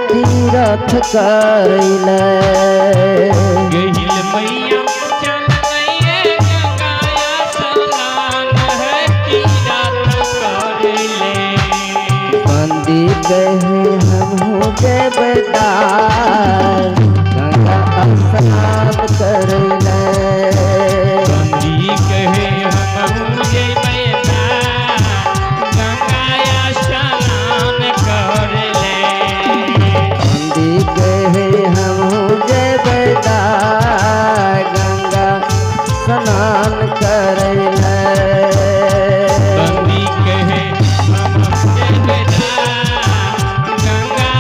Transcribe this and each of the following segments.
तीरथ करैले। गहिल मैया चललैये गंगा स्नान है तीरथ करैले। बंदी कहे हमहूँ जेबै दाय गंगा स्नान करैले। बंदी कहे हमहूँ जेबै दाय गंगा स्नान करैले। बंदी कहे हमहूँ जेबै दाय गंगा स्नान करैले। बंदी कहे हमहूँ जेबै दाय गंगा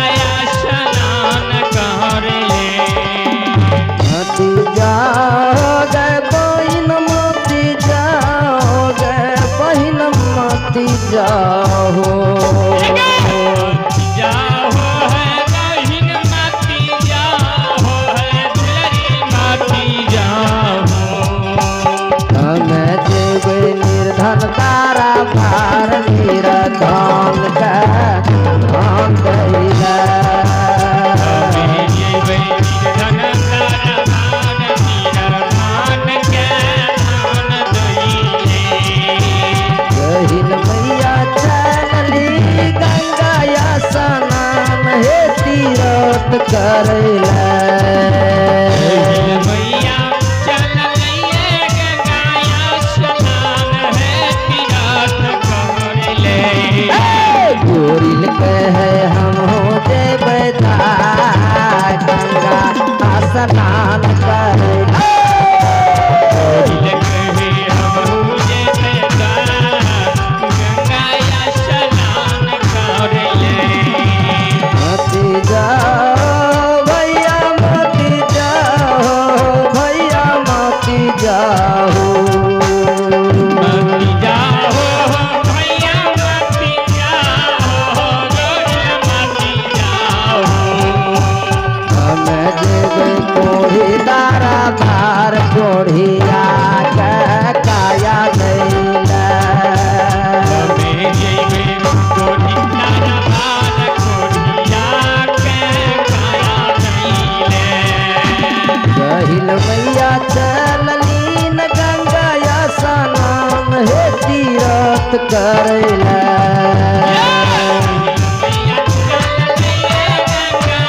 स्नान करैले। मति जाओ गे बहिन मति जाओ गे बहिन मति जाओ। जाहो है बहिन मति जाहो है दुलरी मति जाहो। हम जेबै निर्धन तारा भार निर्धन के धन दैले। हमें जेबै निर्धन तारा भार निर्धन के धन दैले। गहिल मैया चलली गंगा स्नान हे तीरथ करैले। गहिल मैया चललैये गंगा स्नान है तीरथ करैले। गोरिल कहे हम हो जेबै दाय गंगा स्नान करैले। गोरिल कहे हमहूँ जेबै दाय गंगा स्नान करैले। मति जाओ भैया मति जाओ भैया मति जाओ। मति जाहो भैया मति जाहो गोरिल मति जाहो। हम जेबै कोढ़ी दारा भार कोढ़िया के काया दैले। हमें जेबै कोढ़ी तारा भार कोढ़िया के काया दैले। गहिल मैया चललीन गंगा स्नान हे तीरथ करैले। मैया चललैये गंगा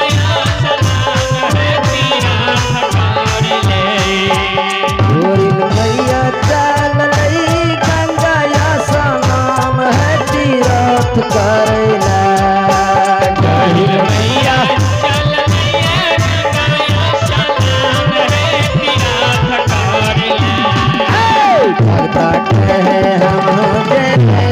स्नान है तीरथ करैले। गोरिल मैया चलली गंगा स्नान है तीरथ करैले। गहिल मैया चललैये गंगा स्नान है तीरथ करैले। भगता कहे हम जेबै